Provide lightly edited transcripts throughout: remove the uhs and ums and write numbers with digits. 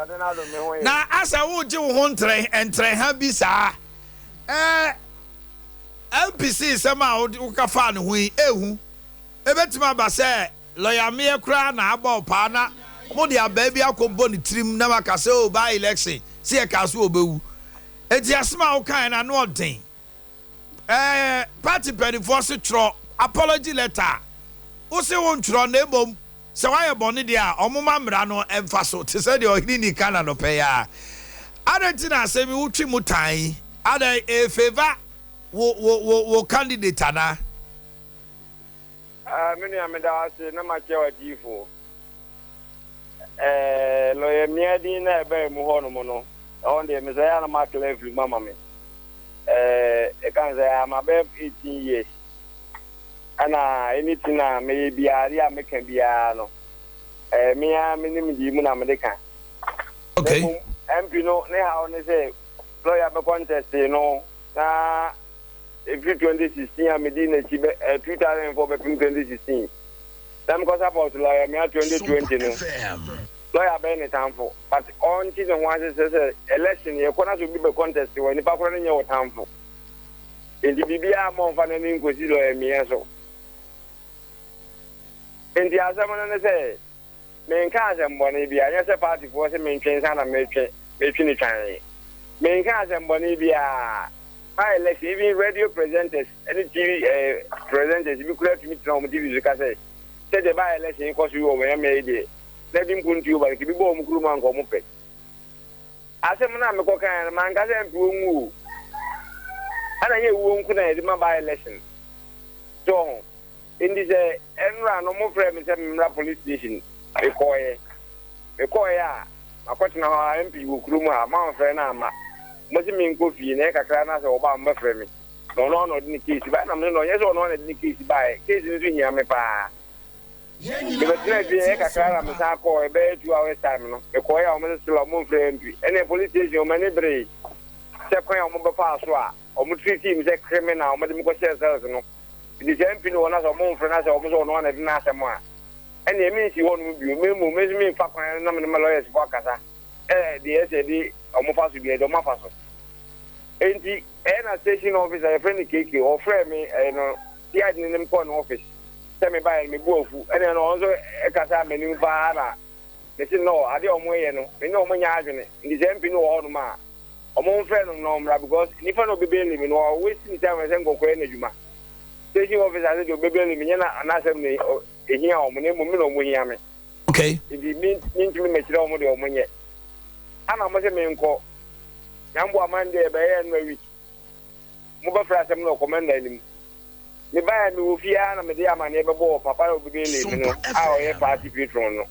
Awurade n'adom me ho ye. Na asɛ wogye wo ho ntrɛ ntrɛha bi saa. Ɛɛ MPC nsɛm a woka faa ne ho yi, ehu. Ebetumi aba sɛ lɔya meɛ koraa na abɔ wo paa na mode abaa bi akɔbɔ ne tirim na waka sɛ oh by election sɛ yɛkaa so ɔbɛwu. Enti asɛm a wokaeɛ no ano ɔden. Ɛɛ party mpanimfoɔ se twerɛ apology letter a, wose wontwerɛ na mmom sɛ woayɛ bɔne deɛ a wɔmma mmara no mfa so te sɛ deɛ ɔhene ni ka no anɔpa yi ara. Adɛn nti na asɛm yi wotwe mu tan yi? Adɛn, ɛyɛ favour wo wo wo wo candidate anaa? Ah, me nua meda wo ase na makyɛ w'atiefo. Eh, lɔya mia din na ɛbaa mu hɔ nom no, ɛhɔ deɛ mesɛ yɛ a na makla afiri mu ama me. Eh, ɛka sɛ ama bɛyɛ 18 years. Ɛna anything a meyɛ biara, adeɛ a meka biara no, eh, me ara menim deɛ mu na mede ka. Okay. Na mmom, MP no ne haw ne sɛ lɔya bɛ contest no na Ɛfiri 2016 a medii n'akyi bɛ eh, 2004 bɛpem 2016 na mekɔ support lawyer mea 2020 no lawyer bɛyɛ ne tamfo but ɔnte ne ho ase sɛ sɛ election yɛkɔ na sɛ obi bɛ contest wɔ nipa korɔ no nyɛ wo tamfo nti biribiara ma ɔmfa n'ani nkɔsi lawyer mia so. Nti asɛm no ne sɛ Menka asɛmmɔne biara, ɛnyɛ sɛ partyfoɔ se mentwe nsa na metwe, metwe no twann. Menka asɛmmɔne biara. By election, even radio presenters ne TV eh, presenters bi koraa tumi tena wɔn TV so ka sɛ, sɛdeɛ by election yi kɔ so yi wɔ wɔn amea yi deɛ, na ebi mpontuo ba no, nka ebi bɔ wɔn kurom a nka wɔn pɛ. Asɛm no a mekɔkaeɛ no, manka sɛ mpe wɔnwu o. Ɛna ɛnyɛ ewuo nko na yɛde ma by election. So ho. Enti sɛ ɛnora no wɔfrɛɛ me sɛ memmra police station, mekɔeɛ. Mekɔeɛ a, makɔtena hɔ ara, MP wɔ kurom ha, moamfrɛ no amma. Mose menkɔ fie, na ɛyɛ kakra na sɛ ɔba a mobɛfrɛ me. Na ɔno ara na ɔde ne case baeɛ. Ɛna mese no, ɛnyɛ sɛ ɔno ara na ɛde ne case baeɛ, case no nso hia me paa. Mebɛtenaa fie, ɛyɛ kakra na mesan kɔɔ, ɛbɛyɛ 2 hours time no, mekɔeɛ a wɔse still a wɔmfrɛ MP. Ɛnneɛ police station, wɔn ani beree sɛ kwan a wɔbɛfaa so a wɔn treatii me sɛ criminal a wɔde me kɔhyɛɛ cells no. Nti sɛ MP no wɔ na sɛ wɔn mfrɛ na sɛ wɔn sɛ ɔno ara na ɛde n'asɛm a, ɛnneɛ mensi hɔ nom bio. Me mmom, me nso memfa kwan no na me ne me lawyers foɔ akasa ɛ deɛ ɛsɛ de wɔn fa so biara de wɔn afa so. Enti ɛyɛ na station officer yɛfrɛ no KK ɔfrɛɛ me ɛyɛ no CID no ne me kɔɔ ne office sɛ mebaeɛ no me bo afu ɛnna ɔno nso ɛkasaa m'anim paa na mese no adeɛ a wɔyɛ no me ne wɔn nyɛ adwene nti sɛ MP no wɔ hɔnom a Ɔmo nfrɛ no na ɔmmra because nipa na ɔbɛbeli me no ɔ waste ne time sɛ nkɔkɔyɛ n'adwuma. Station officer sɛ deɛ ɔbɛbeli me nyɛ na n'asɛm na ehia ɔmo na mmom me na ɔmo hia me. Nti me mentumi mɛkyerɛ ɔmo deɛ ɔmo nyɛ. Ana ɔmo sɛ menkɔ. Nyamboa Monday ɛbɛyɛ no a week. Mo bɛfrɛ asɛm no wɔ commander anim. Mebaeɛ mewɔ fie ara na mede amaneɛ bɛbɔɔ papa a ɔbɛbeli me no a ɔyɛ party patron no.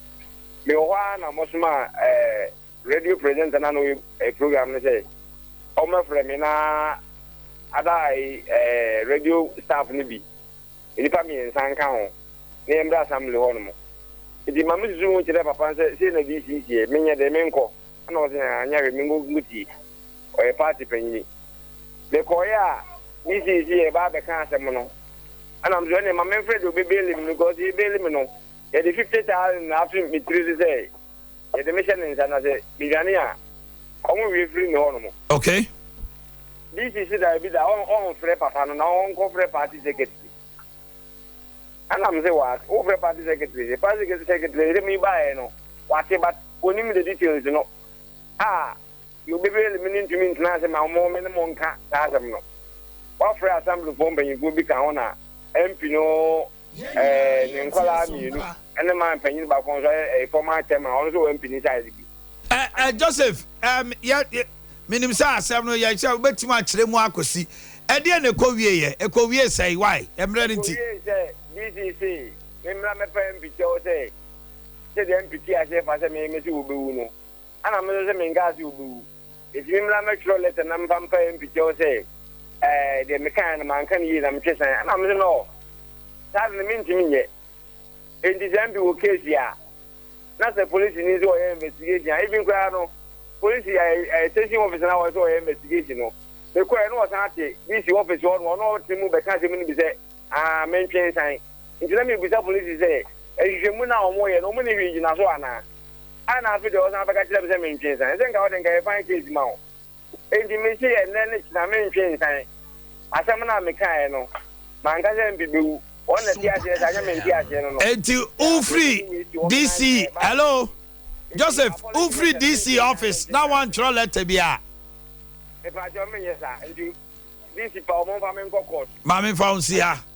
Mewɔ hɔ ara na mosoma ɛɛ Radio presenter no a na ɔyɛ program no sɛ ɔmmɛfrɛ me na ada ɛɛ radio staff no bi nnipa mmiɛnsa nka ho na yɛmmra assembly hɔ nom. Nti ma mesusu ho kyerɛ papa no sɛ sei na DC seɛ menyɛ dɛ menkɔ ɛna ɔse anyɛ hwee menkɔ nkɔtie ɔyɛ party panyini. Mekɔeɛ a DC se yɛba abɛka asɛm no ɛna mesɛ ɛneɛ ma memfrɛ deɛ ɔbɛbeli me no because yɛbeli me no yɛde 50,000 na ato me tiri so sɛ yɛde me hyɛ ne nsa na sɛ medwane a, ɔmo wie firi ne hɔ nom. Okay. DC se daabi da, ɔnfrɛ papa no na ɔnkɔfrɛ party secretary. Ɛna me se what? Wofrɛ party secretary se? Party secretary se me baeɛ no, wate but onim the details no. A, deɛ ɔbɛbɛli me no ntumi ntena ase ma mo me ne mo nka saa asɛm no. Wafrɛ assembly foɔ mpanyinfoɔ bi ka ho na MP no Ɛɛ ne nkwadaa mmienu ɛne man panyin baako nso ayɛ ɛyɛ former chairman, ɔno nso wɔ MP ne size bi. Ɛ ɛ Joseph, ɛm yɛ yɛ menim sɛ asɛm no yɛ sɛ wobɛtumi akyerɛ mu akɔsi. Ɛdeɛn na ɛkɔ wieɛ? Ɛkɔ wie sɛn? Why? Mmerɛ no nti. Ɛkɔ wiee sɛ DC se me mmra mmɛpa MP kyɛw sɛ sɛdeɛ MP te aseɛ fa sɛ me mese wɔbɛwu no ɛna me nso se menkaa sɛ wɔbɛwu. Enti me mmra mɛtwerɛ lɛtɛ na memfa mpa MP kyɛw sɛ ɛɛ deɛ mekaeɛ no manka no yie na metwe san. Ɛna mese no saa de no mentumi nyɛ. Enti sɛ MP wɔ case a na sɛ polisini nso ɔyɛ investigation a even koraa no polisi ɛɛ station officer na wɔyɛ sɛ ɔyɛ investigation no mekɔɛ na ɔsan ate DC office hɔ no ɔno ɔte mu bɛka asɛm no bi sɛ aa mentwe nsan. Nti na mebisa polisi sɛ nhwehwɛmu no a wɔyɛ no wɔn ne hwee gyina so anaa? Ana afei deɛ ɔsan bɛka kyerɛ me sɛ mentwe nsan sɛ nka wode nka yɛ fine case ma wo. Enti mese ɛnnɛ ne kyena mentwe nsan. Asɛm no a mekaeɛ no, manka sɛ MP bɛwu. Ɔno na te aseɛ sɛ anyɛ mente aseɛ no. Enti wofiri DC, hello Joseph, wofiri DC office na woantwerɛ letter bi a? Mepakyɛw, menyɛ saa. Nti DC pa ɔmo mfa me nkɔ court. Ma memfa wo nsi ha.